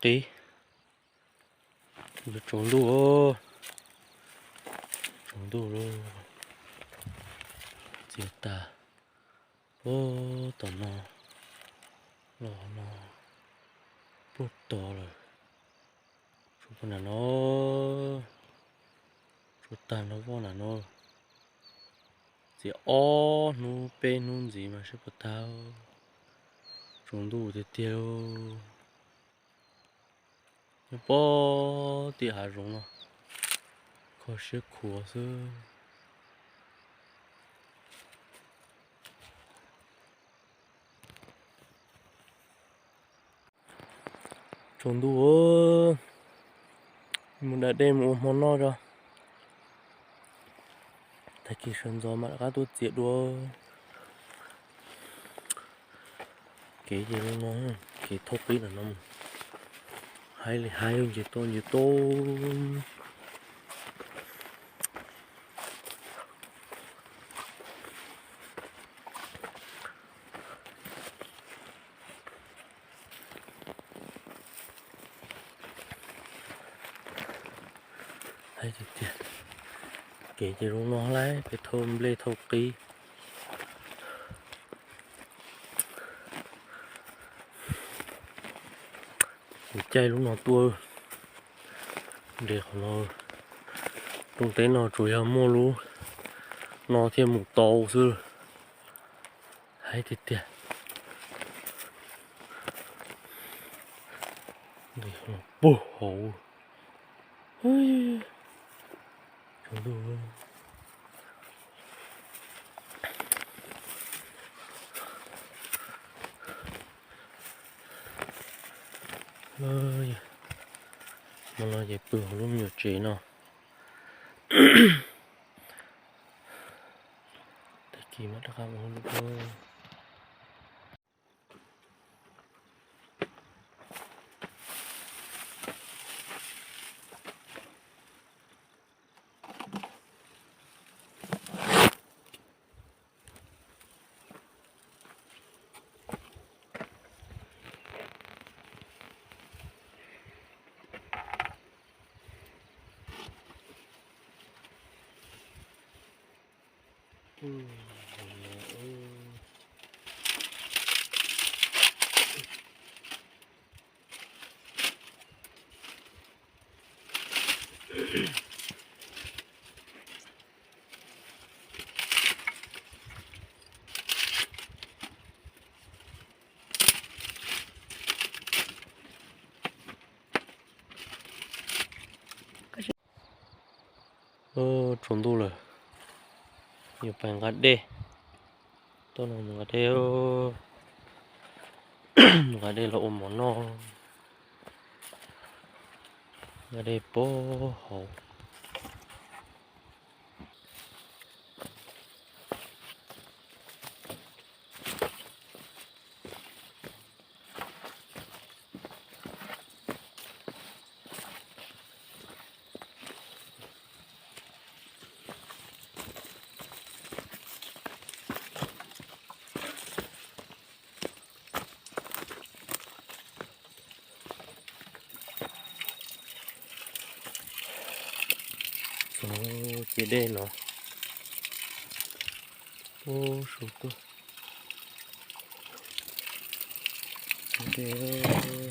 qis. Yuav tsaus ntuj, tsaus ntuj lawm. Txias tas puag tom no los no puag tod lawm. Tsaus puag nram no, tsaus tag nrho voj nram no. Txias ob hnub peb hnub ntxiv mas sib puas tag, tsaus ntuj tiag tiag. Nyob puag tim hav zoov no, kho siab khuav xwb. Tsaus ntuj, mus da dej mus ua hmo noj tso. Tag kis sawv ntxov mam rov qab tuaj txiav dua. Kev ces zoo no, kev thauj qib ntawm no, haib li haib, nce toj nce toj. Haib tiag tiag. Kev ces zoo no lawm, kev thauj nplej thauj qib. Kuv caij lub no tuaj, nres qhov no. Rooj teb no tsuas yog muaj lub no thiaj mus tau xwb. Haib tiag tiag. Nres qhov no puag hauv. Tsaus ntuj. Hmo no ces pw hauv lub me nyuam tsev no. Tag kis mam rov qab mus hauj lwm. Tsaus ntuj lawm, yuav pais nqa dej. Tuaj no mus nqa dej, mus nqa dej los ua mov noj. Nqa dej puag hauv. Txog ciam dej no, ub, su tuaj. Dej.